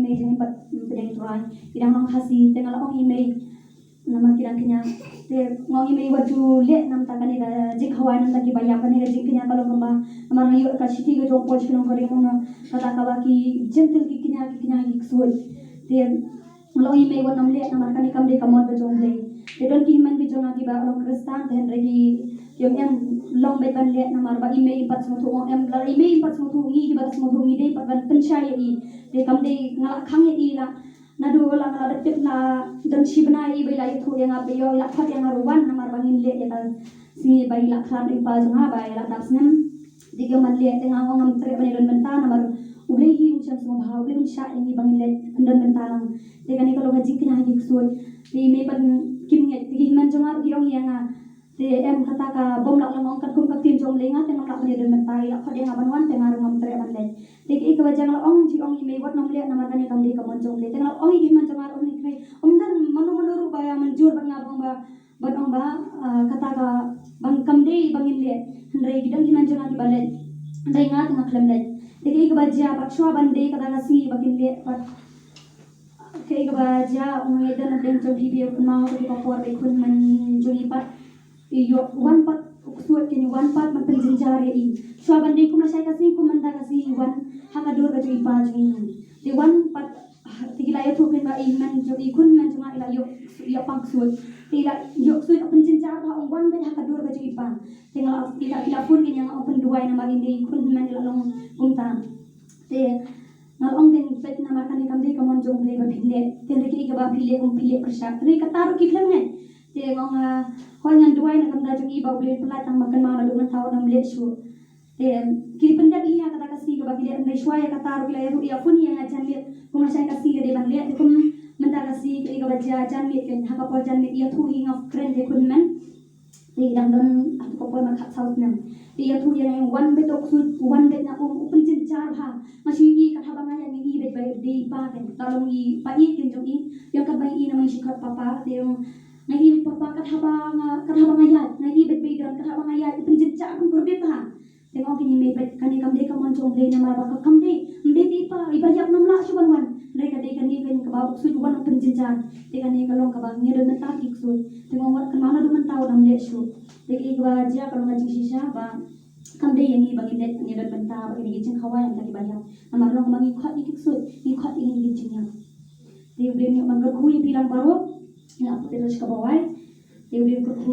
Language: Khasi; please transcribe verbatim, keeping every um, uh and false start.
mei jong i pat, mm, pdeng Trai. Ki dang long Khasi, te nga la ong i mei namar ki dang kñia. Te nga ong i mei wat ju leh namar kane ka jingkhawai namar ki ba ïap, kane ka jingkñia ka long kumba. Namar nga ïoh ka shithi ka jong u Paul sha ki nongkynrei, ong kata kaba ki Jentil ki kñia, ki kñia ki ksuid. Te nga la ong i mei wat nym leh namar kane kam dei ka mon ka jong U Blei. Te don ki hynmen ki jong nga kiba long Khristan, te hynrei ki ong em, long beit ban leh namar ba i mei i pat sngewthuh, ong em, lada i mei i pat sngewthuh, ngi kiba sngewthuh ngi dei pat ban pynshai ïa i. Te kam dei, nga la khang ïa i la, naduh la nga la dep tip, la don shi bnai i ba i la ïathuh ïa nga ba ïoh i la khot ïa nga ruh wan namar ba ngin leh ïa ka sngi ba i la khlad i pa jong nga ba i la dap snem. Te ki ong ban leh, te nga ong ngam treh ban ïadon bynta namar U Blei hi un shem sngewbha, U Blei un shah ïa ngi ba ngin leh, ban don bynta lang. Te kane ka long ka jingkñia ki ksuid. Te i mei pat kim ngeit, te ki hynmen jong nga ruh ki ong ïa nga, te em, kata ka bym lah long, ong katkum ka ktien jong U Blei nga te ngam lah ban ïadon bynta, i la khot ïa nga ban wan te nga ruh ngam treh ban leh. Te kaei kaba jia nga la ong, ji ong i mei wat nym leh namar kane kam dei ka mon jong U Blei. Te nga la ong ïa ki hynmen jong nga ruh, ong i mei, ym don mano mano ruh ba ïa mynjur bad nga ba ong ba, bad ong ba, ah, kata ka bang kam dei ba ngin leh. Hynrei ki don ki hynmen jong nga kiba leh, hynrei nga te nga khlem leh. Te kaei kaba jia pat shuwa ban dei kata ka sngi ba kin leh pat, kaei kaba jia, ong i don na pdeng jong phi, phi ïoh kynmaw ha kata ka por ba i khun hynmen jong i pat i ïoh wan pat, u ksuid kein i wan pat ban pynjynjar ïa i. Shuwa ban dei kum lashai ka sngi, kum mynta ka sngi i wan ha ka dur ka jong i pa jong i. Te wan pat, te ki la ïathuh kein ba i hynmen jong, i khun hynmen jong nga i la ïoh, ïoh pang ksuid. Te i la ïoh ksuid, ïoh pynjynjar ba ong wan beit ha ka dur ka jong i pa. Te nga la, i la, i la phone kein ïa nga, ong pynduwai namar ine i khun hynmen i la long kumta. Te nga la ong kein, peit namar kane kam dei ka mon jong U Blei ba phin leh. Te hynrei kaei kaba phi leh, um phi leh pyrshah. Te hynrei kata ruh ki khlem ngeit. Te nga ong, ah, hooid ngan duwai na ka bynta jong i ba U Blei un pynlait, tang ba kynmaw naduh mynta wat nym leh shuh. Te ki pyndep hi ha kata ka sngi kaba ki leh, hynrei shuwa ïa kata ruh ki la ïa ruh ïa phone ïa nga janmiet kum lashai ka sngi ka dei ban leh. Te kum mynta ka sngi kaei kaba jia, janmiet kein, ha ka por janmiet ïathuh hi, nga kren te khun hynmen. Te i dang don hato ka por markhat saw snem. Te ïathuh ïa nga, wan beit u ksuid, wan beit na um, u pynjynjar bha. Nga shu i, kat haba nga ïaid nga i beit ba dei i pa kein, ka long i pa ïeit kein jong i. Ïa kat ba i namar i shu khot papa, te ong nga i beit papa, kat haba nga, kat haba nga ïaid nga i beit ba i don, kat haba nga ïaid i pynjynjar, pynkordit bha. Te nga ong kein i mei, peit kane kam dei ka mon jong U Blei namar ba ka kam dei, ym dei te i pa, i pa ïap ngam lah shuh ban wan. Hynrei ka dei kane kein kaba u ksuid u wan u pynjynjar. Te kane ka long kaba ngi ïadon bynta ki ksuid. Te nga ong wat kynmaw naduh mynta wat nym leh shuh. Te kaei kaba jia ka long ka jingshisha ba kam dei ïa ngi ba ngin leh, ngi ïadon bynta bad kine ki jingkhawai na ki ba ïap. Namar long ba ngi khot ïa ki ksuid, ngi khot ïa ngi ki jingïap. Te U Blei un ïoh ban kyrkhu ïa phi lang baroh. Nga put ïa ka bawai. Te U Blei un kyrkhu